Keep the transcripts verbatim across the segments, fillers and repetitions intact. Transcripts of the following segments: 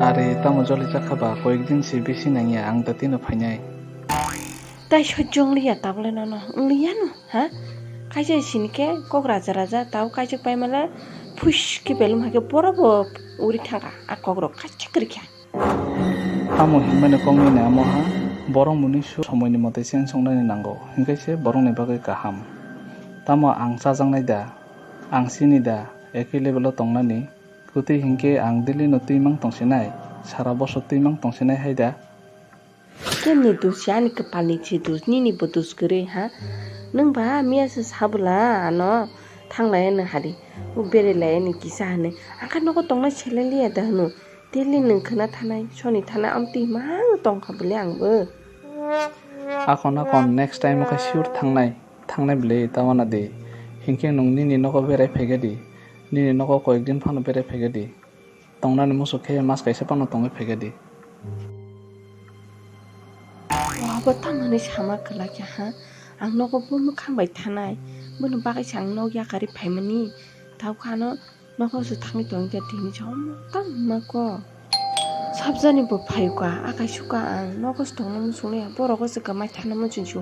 Are tamo joli jakha ba, koyekdin se bisi nangya ang da tino phainai. Tai sojjong liya tabole nono, wng liya no, ha? Kaisa sini khe kok raja raja, tabo kaisa paimala phush khe belum hai khe borok bo uri thangkha, a kok rok kaisa kwrwi kha. Tamo hinmani kok nini amo ha, borok muni su somoini mote cheng songnani nango, hinkhe se borokni bagwi kaham. Tamo ang chajaknai da, ang sini da, ekoi level o tongnani, kwtwi hinkhe ang Delhi no twimang tongsinai, sara bosor twimang tongsinai hai da. Kemni dus ya, ani kwpalni si dus, nini bo dus kwrwi ha. Nwng ba miya se sabwla ano thanglai ani hari, o berai lai ani kisa hinwi. Ang khe nogo tongnai seleng liya da hwno. Daily nwng khwna thanai, soni thanai, amtwi mang tongkha bwle ang bo. Akon akon next time o khe sure thangnai, thangnai bwle ta wana di. Hinkhe nwng nini nogo berai phaikha di, nini nogo koyekdin phano berai phaikha di. Tongnani muchuk khe mas kaisa phano tongwi phaikha di. Wabo tamani sama kwlai kha ha. Ang nogo bo mwkhang bai thanai. Bono bagwi se ang nok yakarwi phaimani. Tawkha ano nogo se thangwi tongkha tini se omo tangma ko. Sabjani bo phaikha, akai sukha ang nogo se tongna muchungliya. Borok se kwmai thana muchungsu.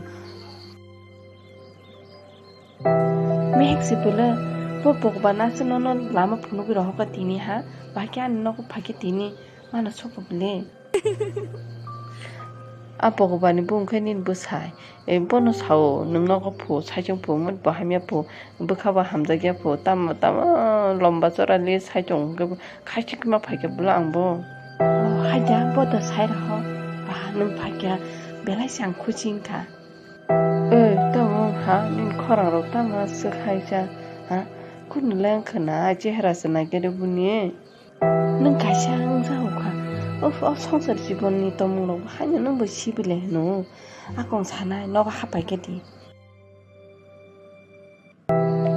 Mehek se bwle, bo Bhagwan aswk nono lama phunugwi rohorkha tini ha, bahai khe ani nogo phaikhe tini, mano sokha bwle. A Bhagwan ni bumung khe nini bwsai, e, bono sao, nwng nogo phu, saichung phu, mut bo hamya phu, bwkha bo hamjakya phu, tamo tamo lomba chora le saichung hwnkhe bo khaichik ma phaikhe bwle ang bo. O, haida, bo da sai roho, ba, nwng phaikha, belai se ang khuchi wngkha. Oi, tamo wng ha, nini khorang rok tamo aswk hai cha, ha? Kunu le wng khwna, chehra se nai khe buni. Nwng kaisa wng ja kha. O, o songsar jibon ni tongmung rok bo haino nwng bo sibi le hino. Akong sanai, nogo hapai khe di.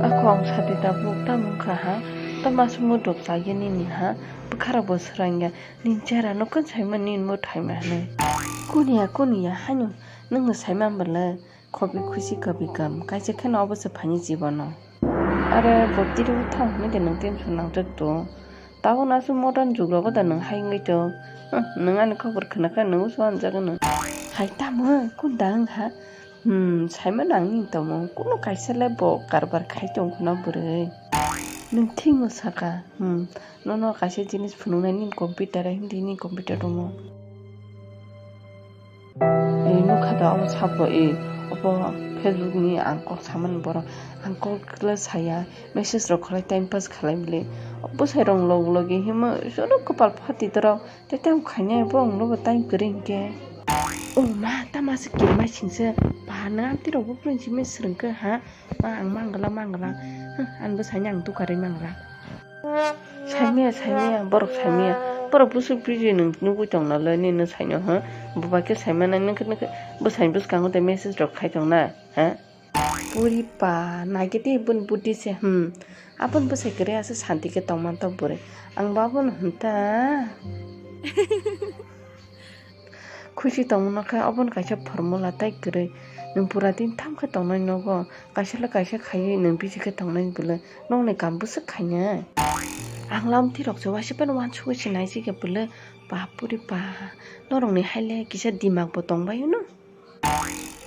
Akong sadi tabuk tamo wng kha ha. Tamo aswk mudok cha ya nini ha. Bwkha rok bo swrang ya. Nini chehra no kun saima nini bo thaima hinwi. Kuniya, kuniya, haino. Nwngno saimani bwle, khobi khusi khobi gam, kaisa kheno obo se phaini jibono. Are bo tiro thang hinwi de nwng tension nangjak tongo. Tabukno aswk modern jug rogo da nwng hai wngwi tongo. Huh, nwng ani khobor khwnakha nwng uansuk anjagano. Hai tamo, kunda wng ha? Hmm, saimano ang nini tamo, kuno kaisa le bo karbar khai tongkha na bwrwi. Nwng thikno saka, hmm, nono kaisa jinis phunuknai nini computer, hindi nini computer room o. Ei nukha da obo sabo, ei obo Facebook ni ang kok samani borok, ang kok le saya, message rok khlai time pass khlai bwle. Bwsai rok log logi himo joto kwpal phati dorok, tei tamo khainai borok no bo time kwrwi hinkhe. O ma, tamo aswk kirima singsa, ba nang amtwi rok bo phone simi swrwngkha ha, ma ang mangala mangala, huh, ani bwsaini ang dukarwi mangala. Saimaya, saimaya, borok saimaya. Borok bwswk busy nwng nugwi tongna le nini saino, ha? Bo bai khe saimana nwng khe, nwng khe bwsai bwskango tei message rok khai tongna, ha? Puri pa, nai khe tei bun buddhi se, hmm. Aboni bwsai kwrwi aswk santi khe tongman tok bwrwi. Ang bo abono hwn ta. Khusi tongmano khe obono kaisa formula tai kwrwi. Nwng pura din tham khe tongnai nogo, kaisa le kaisa khaiwi nwng busy khe tongnai bwle nokni kam bwswk khainai. Ang lamtwi rok se waisa phano uansugwi se naisik ya bwle, bapuri ba, norokni hai le kisa dimag bo tongbai no.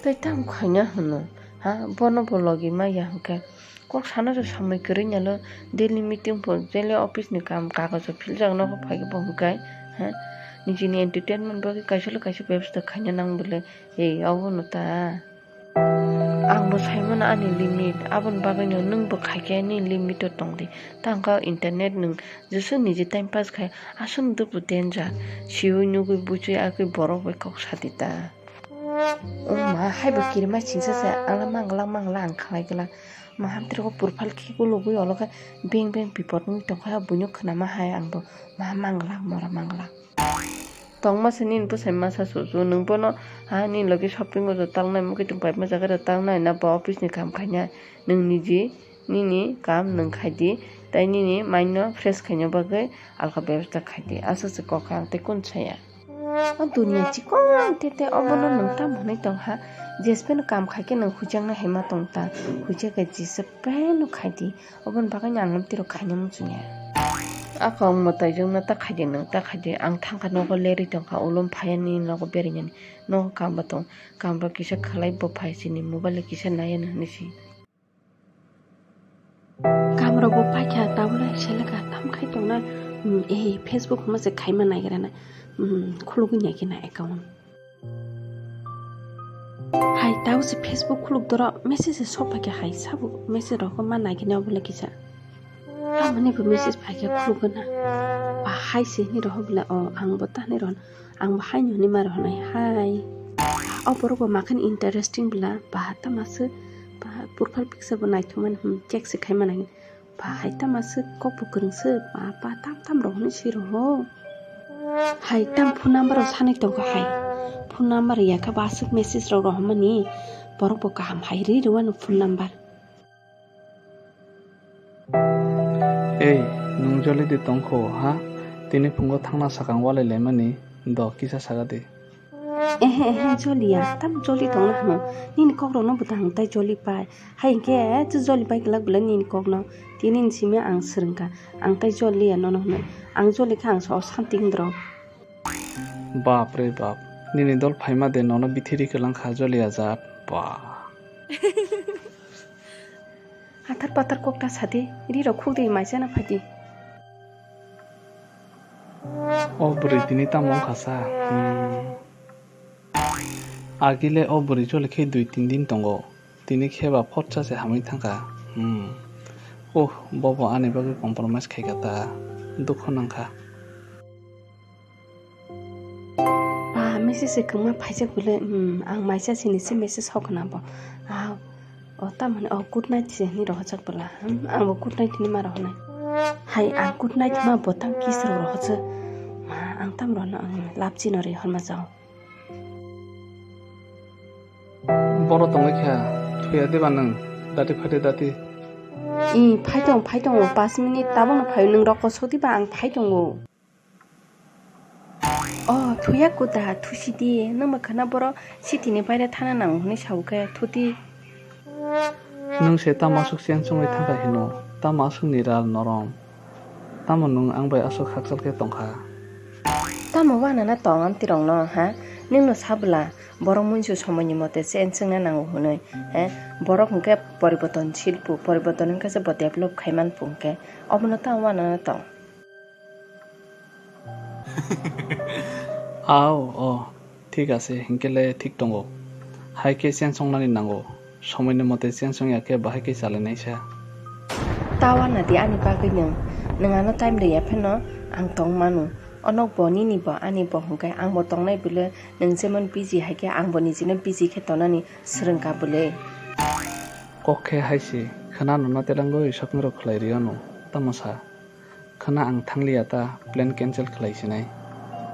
Tei tamo khaina hwno, ha, bono bo logi ma ya hwnkhe. Kok sana rw samui kwrwi nalo daily meeting pho, daily office ni kam kagojo philjak nogo phai bo hwnkhe, ha, nijini entertainment bagwi kaisa le kaisa bebasta khaina nang bwle, ei, obo no ta. Ang bo sai mano ani limit, aboni bagwi no nwng bo khai khe ani limit o tong di. Tang kha internet nwng jeswk niji time pass khai, aswk duk bo danger, siwi nugwi buchwi agwi borok bai kok sa di ta. O ma, hai bo kirima singsa se, ala mangla mangla ang khlai glak. Ma hamtri ko purphal khe kulugwi olo khe beng beng bipot wngwi tong kha, buino khwnama hai ang bo ma mangla mora mangla. Tongma se nini bwsai masa susu, nwng bono ha nini logi shopping o tangnai, mukhuitung paima jaga rok tangnai, na bo office ni kam khainai, nwng niji nini kam nwng khai di, tei nini mind no fresh khaina bagwi alka bebasta khai di, aswk se kok kha ang tei kunu saya. O duniya chikon tete obono nwng tamo hwnwi tong ha? Jespheno kam khai khe nwng huijaknai hai ma tong ta? Huijak khe jesapheno khai di, oboni bagwi no ang tiro khaina muchungya. Ako ang mwtaijwkno ta khaidi, nwng ta khaidi, ang thangkha nogo lerwi tongkha, ulum phaiya nini nogo berainani, nogo kamba tong, kamba kisa khlai bo phai sini mobile kisa naiya hinwi si. Kamrok bo paikha, tabole seleka tam khai tongna, hmm, eh, Facebook hwnma se khaima naigra na, hmm, khulugwi naikhe na account. Hai, tao se Facebook khuluk doro message se sok phaikha hai, sabo message rok ma naikhe na obole kisa. Tamoni bo message phaikha khulugwi na. Ba hai se hinwi rohor bole, o ang bo ta hinwi rohor. Ang bo haino hinwi ma rohornai hai. O borok bo makhan interesting bwla, ba tamo aswk, ba profile picture bo naithokmani, hmm, check se khaimani. Ba hai tamo aswk kok bo kwrwngse, ba, ba tam tam rohornai se roho. Hai tam phone number rok sanai tongkha hai. Phone number yakha ba aswk message rok rohormani, borok bo kaham hai ri rwano phone number. Ei, nwng joli di tongkho, ha? Tini phungo thangna sakang walai laimani, do kisa saga di. Ehe, ehe, joliya, tam joli tongna hwno. Nini kokrokno bwtang tei joli pai. Hai hinkhe, eh, joli pai glak bwle nini kokno. Tini ni simi ang swrwngkha. Ang tei joliya nono hwno. Ang joli kha ang so santi wngdrop. Bap re bap, nini dol phaima de nono bithiri kwlang kha joliya jat. Ba. Hathar pathar kok ta sadi, ri rok khuk di mai chana phaidi. O bwrwi tini tamo wngkha sa? Hmm. Agile o bwrwi choli khe dui tin din tongo. Tini khe ba photsa se hamwi thangkha. Hmm. Oh, bobo ani bagwi compromise khaikha ta. Dukhu nangkha. Ba, message se kwma phaijak bwle, hmm, ang maisa sini se message hokna bo. Ah, o tamoni, o good night se hinwi rohorjak bwla. Hmm, ang bo good night hinwi ma rohornai. Hai, ang good night ma bo tam kiss rok rohorjak. Ma, ang tam rohorno, ang love chino ri horma jao. Boro tongwi kha, thuya diba nwng? Dati phai de dati. I, phai tong, phai tongo, pas minute tabokno phai, nwng rokosok diba, ang phai tongo. Oh, thuya kuda, thusi di, nwng ba khana boro city ni baire thana nango hwnwi sao khe, thuti. Nwng se tamo aswk chen chongwi thangkha hino, tamo aswk ni ral norom, tamo nwng ang bai aswk hakchal khe tongkha? Tamo wanana tong amtwirokno, ha? Nwngno sa bwla, borok muisu somoini mote chen chwngna nango hwnwi, he? Borok hwnkhe poribortonshil pu, poriborton wngkha se bo develop khai man pu hwnkhe, omono tamo wanana tong. Ao, o, thik ase, hinkhe le thik tongo. Hai khe chen songnani nango. Somoini mote chen songya khe bahai khe chalainaisa. Ta wana di ani bagwi nwng. Nwng ano time rwya phano ang tong mano. Onok bo nini bo ani bo hwnkhe ang bo tongnai bwle, nwng jemon busy hai khe ang bo nijino busy khe tongnani swrwngkha bwle. Kok khe hai se, khwna nono telengwi shopping rok khlai riyanu, tamo sa? Khwna ang thangliya ta, plan cancel khlai sinai.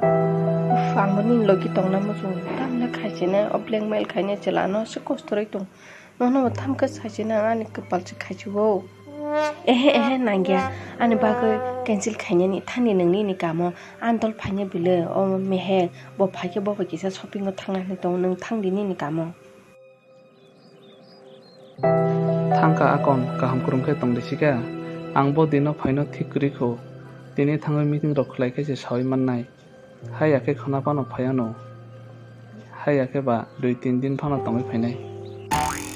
Uff, ang bo nini logi tongna muchung, tamle khai sinai, o blackmail khainai chwla ano se kosto rwi tong. Nono bo tham khe sai sinai, ang ani kwpal se khai sibo. Ehe, ehe, nangya, ani bagwi cancel khainani thani nwng nini kamo, ang dol phainai bwle, o Mehek, bo phai khe bo bai kisa shopping o thangna hinwi tongo, nwng thang di nini kamo. Thangkha akon, kaham kwrwng khe tong di sika. Ang bo dino phaino thik kwrwi kho. Tini thangwi meeting rok khlai khe se saui mannai. Haiya khe khwna phano phai ano. Haiya khe ba dui tin din phano tongwi phainai.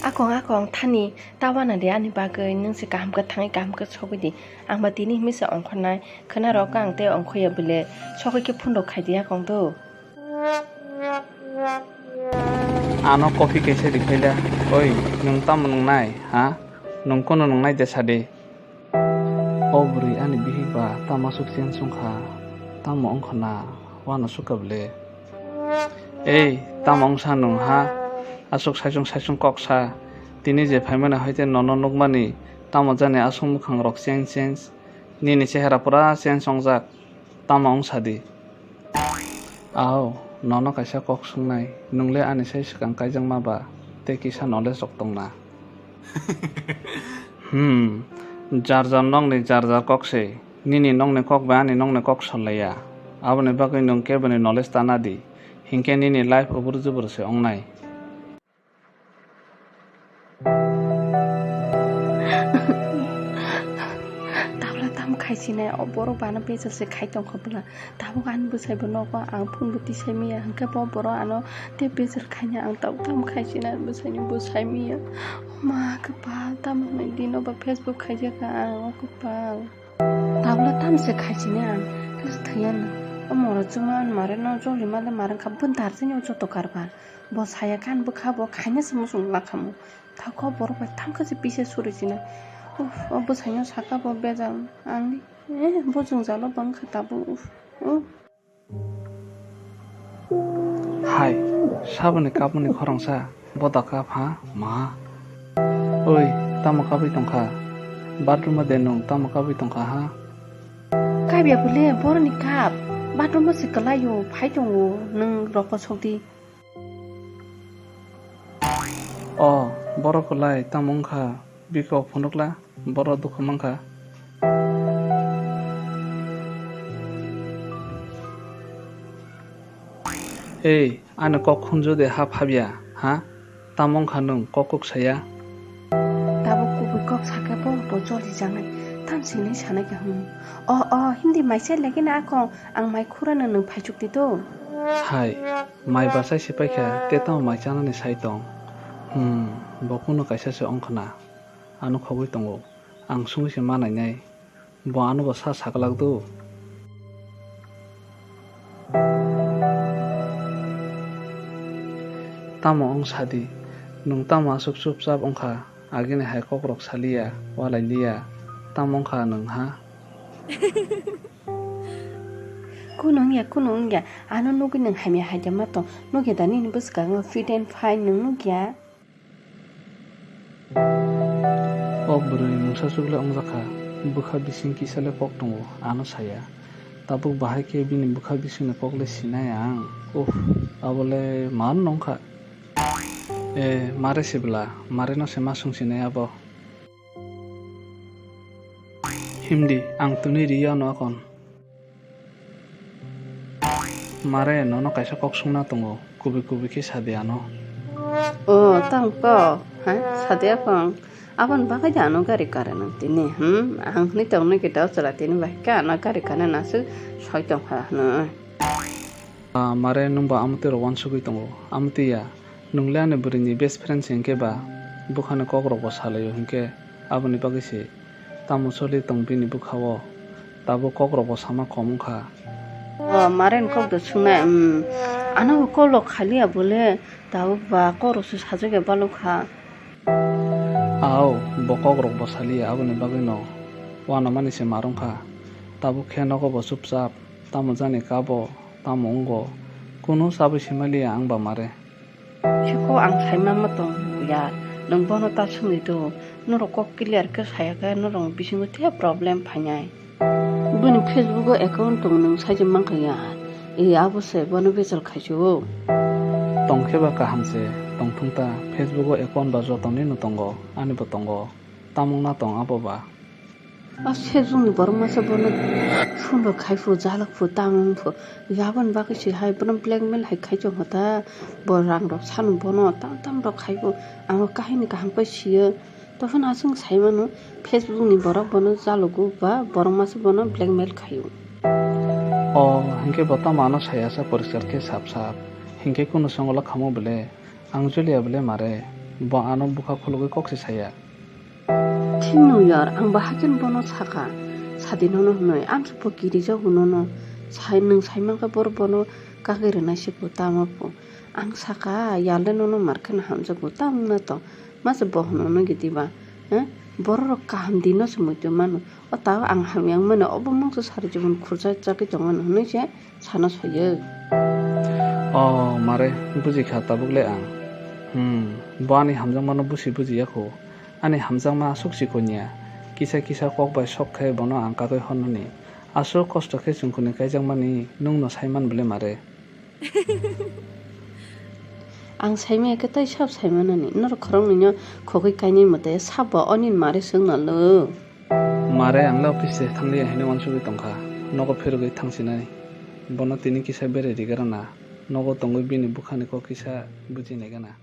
Akong, akong, thani ta wana de ani bagwi, nwng se kaham khe thangwi kaham khe sogwi di. Ang ba tini himwi se ongkhornai. Khwna rok ang tei ongkhoya bwle. Sogwi khe phone rok khai di akong do. Ano coffee kaisa rikhaila. Oi, nwng tamo nwngnai, ha? Nwng kono nwngnai de sadi. O bwrwi ani bihik ba tamo aswk chen songkha, tamo wngkha na, wano sukha bwle. Ei, tamo wngsa nwng ha? Aswk saichung saichung kok sa. Tini je phaimani hai te nono nukmani, tamo jani aswk mwkhang rok change change. Nini chehara pura change wngjak. Tamo wng sa di. Ao, nono kaisa kok swngnai, nwng le ani sai swkang kaijakma ba, tei kisa knowledge rok tong na? Hmm, jar jar nokni jar jar kok se, nini nokni kok bai ani nokni kok sor lai ya. Aboni bagwi nwng keboni knowledge ta na di, hinkhe nini life ubur jubur se wngnai. Tabla tam Khaisinai o borok bo ano bejal se khai tongkha bwla. Tabuk ani bwsai bo nogo ang phone bo tisai maya, hwnkhe bo borok ano tei bejal khaina ang tabuk tamo khaisinai bwsai ni bwsai maya. O ma kwpal, tamo hwnwi dino ba Facebook khaijak ang, o kwpal. Tabla tamo se khaisinai ang, khe thwiya no. O moro chwngma mare no joli male mare kha bun darjani o joto karbar. Bo saya khan bwkha bo khaina se muchung lakhamu. Thakho borok bai thangkhe se pisa suri sinai. Uff, o bwsaino saka bo bejal angni. Eh, bo jwngjalo bo wngkha tabuk. Uff, uff. Hai, saboni kapmani khorangsa, boda kap ha, ma. Oi, tamo kabui tongkha? Bathroom o de nwng tamo kabui tongkha ha? Kabya bole, boroni kap. Bathroom o se kwlaio, phai tongo, nwng rokosok di. O, borok kwlai tamo wngkha? Bikok phunukla, borok dukha mankha. Ei, ani kok khunju de ha phabya, ha? Tamo wngkha nwng kok kok saya? Tabuk kubui kok sakhe bo, bo joli janai. Tam sinai sanai khe, hmm. O, o, hindi mai chai lagi na akong, ang mai khurano nwng phaichuk di do. Sai, mai bachai se paikha, te tamo mai chanani sai tong. Hmm, bo kunu kaisa se wngkhna. Ano khogwi tongo. Ang sungwi se ma nainai. Bo ano bo sa saglak do. Tamo wng sadi, nwng tamo aswk chupchap wngkha, agini hai kokrok saliya, walai liya, tamo wngkha nwng ha? Kunu wngya, kunu wngya, ano nugwi nwng hamya hai de ma tong, nugya da nini bwskango fit and fine nwng nugya? O bwrwi mungsa chukle wngjakha, bwkha bising kisale kok tongo, ano saya. Tabuk bahai khe bini bwkha bisingni kokle sinai ang. Uff, abole man nongkha. E, mare sibla, mare no se ma sung sinai abo. Himdi, ang twnwi riyo ano akon. Mare, nono kaisa kok sungna tongo, kubui kubui khe sadi ano. O, tang kok, ha? Sadi aphang. Aboni bagwi de ano gari kare nang tini, hmm? Ang hwnwi tong nai khe dao chwla tini bai khe ano gari kare naswk soi tong kha hwnwi. Ah, mare, nwng ba amtwi rok uansugwi tongo. Amtwi ya, nwng le ani bwrwini best friend se hinkhe ba, bwkhani kok rok bo salaio hinkhe, aboni bagwi se. Tamo choli tong bini bwkha-o? Tabuk kokrokbo sama kom wngkha. O, maren kok do swngnai, um, ano bo kok rok khaliya bole, tabuk ba kok rok se sajagya balokha. Ao, bo kok rok bo saliya, aboni bagwi no uanamani se mar wngkha. Tabuk khe nogo bo chupchap, tamo jani kabo, tamo wngo, kunu chabwi se maliya ang ba mare. Siko ang saima ma tong ya, nwng bono ta swngwi do, norok kok clear khe saya khe norok bisingo tei problem phainai. Bini Facebook o account tong nwng saijak mankha ya, e abo se bono bejal khaisio. Tong khe ba kaham se, tong thung ta, Facebook o account ba joto ni no tongo, ani bo tongo, tamung na tong abo ba. A sejongni borok masa bono phone rok khai phu, jalak phu, tang wng phu. Yaboni bagwi se hai bono blackmail hai khai chong kha ta. Bo rang rok sano bono tam tam rok khai phu. Amo kahini kaham khe siyo. Tokhe no aswk sai mano Facebook ni borok bono jalogo ba borok masa bono blackmail khaio. O hinkhe bo tamo ano saya sa poriskar khe sap sap. Hinkhe kunu songola khamo bele. Ang joliya bele mare. Bo ano bwkha khulugwi kok se saya. Thik no yar, ang bo haikhe bono sakha, sadi nono hwnwi, amsa bo kirijak bo nono, sai nwng sai mankha boro bono kagwi rwnai se bo tamo bo. Ang sakha, yar le nono mar kheno hamjak bo, tamo wngna tong, masa bo hwnwi gidi ba, eh? Borok rok kaham di no se muitu mano, o tabuk ang hamya wngmano, obo mungsa sari jibon khurjak chagwi tongmano hwnwi se. Sana soyo. O mare, bujikha tabuk le ang. Hmm, bo ani hamjakmano busi bujiya kho. Ani hamjakma aswk chikon ya. Kisa kisa kok bai sok khe bono ang kagwi hornani. Aswk kosto khe chwngkuni kaijakmani nwng no saiman bwle mare. Ang saimaya khe tei sab saimanani. Norok khoroknwi no khogwi kainwi mwtai sabo oni mare swngna lo. Mare, ang le office se thanglia hinwi uansugwi tongkha, nogo phirogwi thangsinani. Bono tini kisa bere rigrana, nogo tongwi bini bwkhani kok kisa bujinai gana.